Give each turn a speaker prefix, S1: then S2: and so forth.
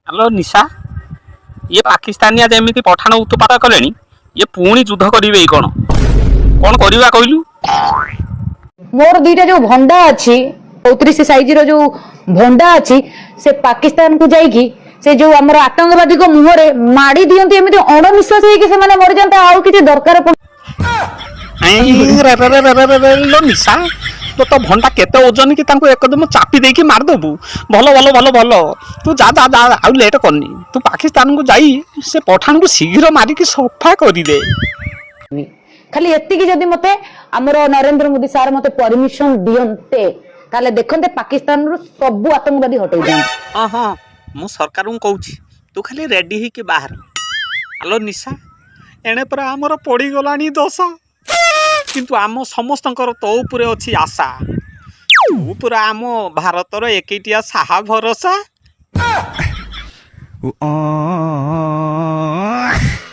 S1: Hello ନିଶା, ଇଏ ପାକିସ୍ତାନିଆ ଯେମିତି ପଠାଣ ଉତ୍ପାତ କଲେଣି, ଇଏ ପୁଣି ଯୁଦ୍ଧ କରିବେ କି କ'ଣ? କ'ଣ କରିବା କହିଲୁ?
S2: ମୋର ଦିଟା ଯୋଉ ଭଣ୍ଡା ଅଛି, 34 ସାଇଜର ଯୋଉ ଭଣ୍ଡା ଅଛି, ସେ ପାକିସ୍ତାନକୁ ଯାଇକି ସେ ଯୋଉ ଆମର ଆତଙ୍କବାଦୀଙ୍କ ମୁହଁରେ ମାଡି ଦିଅନ୍ତି, ଏମିତି ଅଣନିଶ୍ୱାସ ହେଇକି ସେମାନେ ମରିଯାନ୍ତେ। ଆଉ କିଛି ଦରକାର ପଡୁ
S1: ରେ ରେ ରେ ରେ ରେ ରେ, ଲୋ ନିଶା, ତୋ ଭଣ୍ଡା କେତେ ଓଜନ କି ତାଙ୍କୁ ଏକଦମ ଚାପି ଦେଇକି ମାରିଦବୁ? ଭଲ ଭଲ ଭଲ ଭଲ। ତୁ ଯା ଯା ଯା, ଆଉ ଲେଟ୍ କରନି। ତୁ ପାକିସ୍ତାନକୁ ଯାଇ ସେ ପଠାଣକୁ ଶୀଘ୍ର ମାରିକି ସଫା କରିଦେ।
S2: ଖାଲି ଏତିକି ଯଦି ମତେ ଆମର ନରେନ୍ଦ୍ର ମୋଦି ସାର୍ ମତେ ପରମିଶନ ଦିଅନ୍ତେ, ତାହେଲେ ଦେଖନ୍ତେ ପାକିସ୍ତାନରୁ ସବୁ ଆତଙ୍କବାଦୀ ହଟେଇ ଦିଅନ୍ତେ।
S1: ହଁ, ମୁଁ ସରକାରଙ୍କୁ କହୁଛି, ତୁ ଖାଲି ରେଡି ହେଇକି ବାହାର। ଆଲୋ ନିଶା, ଏଣେ ପରା ଆମର ପଡ଼ିଗଲାଣି ଦଶା, କିନ୍ତୁ ଆମ ସମସ୍ତଙ୍କର ତୋ ଉପରେ ଅଛି ଆଶା। ତୁ ପୁରା ଆମ ଭାରତର ଏକଟିଆ ସାହା ଭରସା।
S3: Ooh, ah.